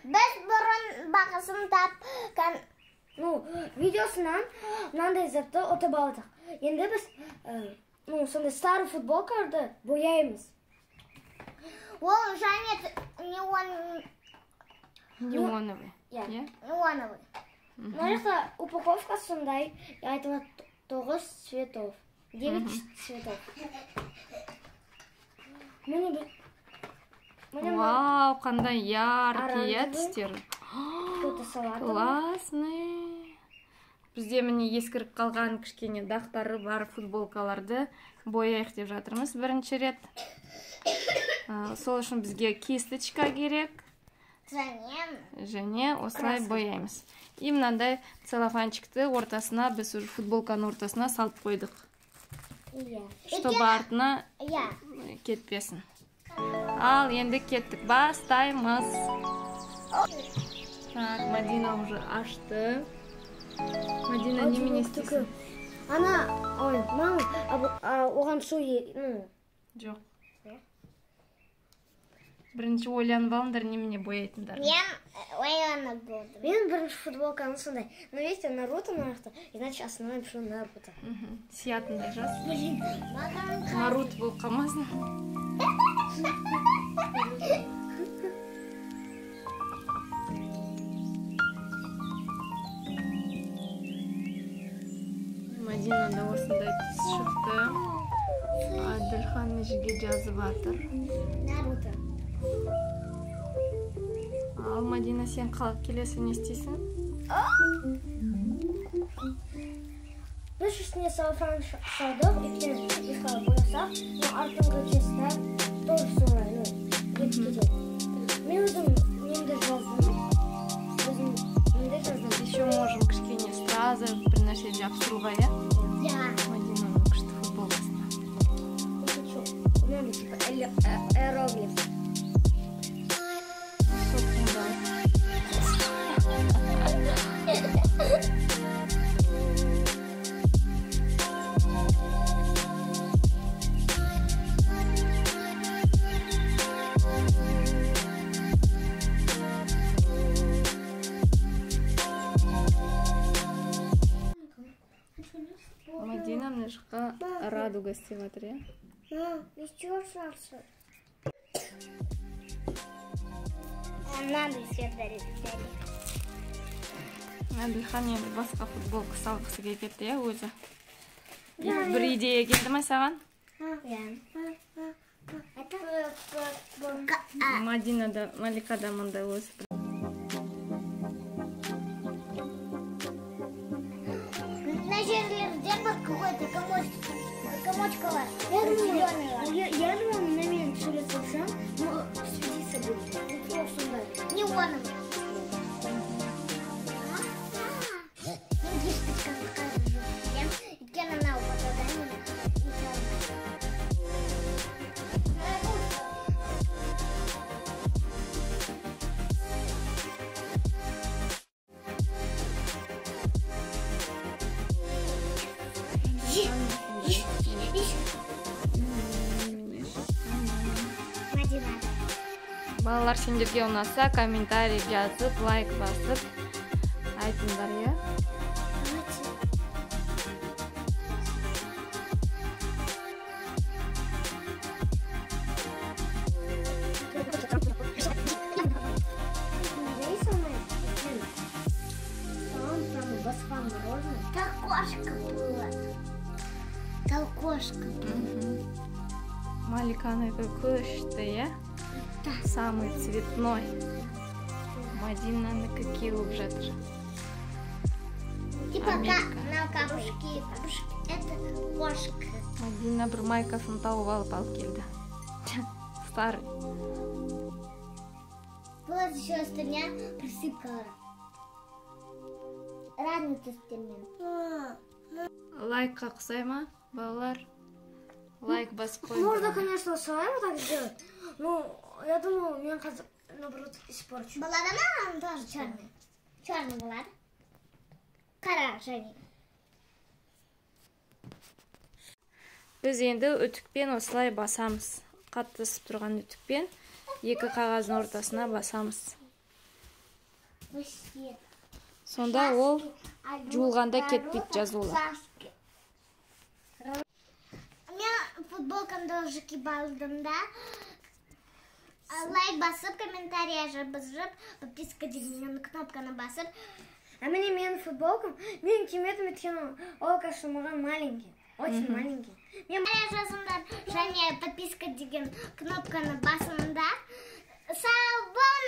Біз бұрын бағасын тапқан. Ну, видеосынан мынандай затты ұтып алдық. Енді біз, ну, сондай старый футболкаларды бояймыз. Ол және неон... Неоновый. Иә. Неоновый. Мына жақта упаковка сондай, айтылады 9 цветов. 9 цветов. Міне. Вау, қандай яркий түстер. Классный. Бізде міне ескіріп қалған кішкене дақтары бар футболкаларды бояйық деп жатырмыз бірінші рет. Сол үшін бізге кисточка керек. Және осылай бояймыз. И мынандай целлофанчикті ортасына, біз уже футболканың ортасына салып қойдық. Чтобы артына кетпесін. Ал енді кеттік, бастаймыз. Так, Мадина уже ашты. Мадина, немене істейсің? Ана, ой, мама, оған су, ну. Жоқ. Бірінші ойланып алыңдар, немене бояйтындар. Мен ойланып болдым. Мен бірінші футболканы сондай. Но видите, Наруто мына жақта, иначе основной напишу Наруто. Сиятындай жаз. Блин, маған Наруто болып қалмасын. Мадинада осындай түс шықты. Әділхан мына жерге жазып жатыр. Наруто. Ал Мадина, сен қалып келесі не істейсің? Біз үстіне целлофан салдық, өйткені біз қалай боясақ, но артыңғы частьта тоже солай, ну, кетіп кетеді. Мен өзім немді жаздым. Өзім немді жаздым. Еще можем кішкене стразы бір нәрсе жапсыруға, иә? Иә. Мадинаның күшті футболкасына. Мынандай типа иероглиф. Мадина мына жаққа радуга істеп жатыр, иә? Еще шаршы. Мынандай цвет дали. Әділхан енді басқа футболка салғысы келіп кетті, иә, өзі? Бір идея келді ме саған? Иә. Мадина да, Малика да мындай өзі. Мына жерлерде бір какой-то комочкалар. Я думаю, на мен сурет салсам, но светиться будет. Ну, сондай. Неоновый. Мен кисточканы қазір жуып, өйткені мынау фотодан Балалар, сендерге ұнаса, комментарий жазып, лайк басып айтыңдар, иә? Как кошка была. Как кошка. Маликаныкі күшті, иә? Самый цветной. Мадинаныкі кеуіп жатыр. Типа на камушки. Это кошка. Мадина бір майкасын тауып алып алып келді. Старый. Вот еще остальная присыпка. Разный түстермен. Лайкқа ұқсай ма, балалар? Лайк басып қойыңдар. Можно, конечно, солай вот так сделать. Ну, я думаю, мен қазір, наоборот, испорчу. Болады ма? Он тоже черный. Черный болады. Қара және. Біз енді үтікпен осылай басамыз. Қатты ысып тұрған үтікпен екі қағаздың ортасына басамыз. Вообще. Сонда ол жуылғанда кетпейді жазулар. Мен футболкамды уже киіп алдым да. Лайк басып, комментарий жазып, подписка деген кнопканы басып. А міне менің футболкам. Мен кимедім, өйткені ол, кажется, маған маленький. Очень маленький. Мен Комментарий жазыңдар және подписка деген кнопканы басыңдар. Сау болыңдар!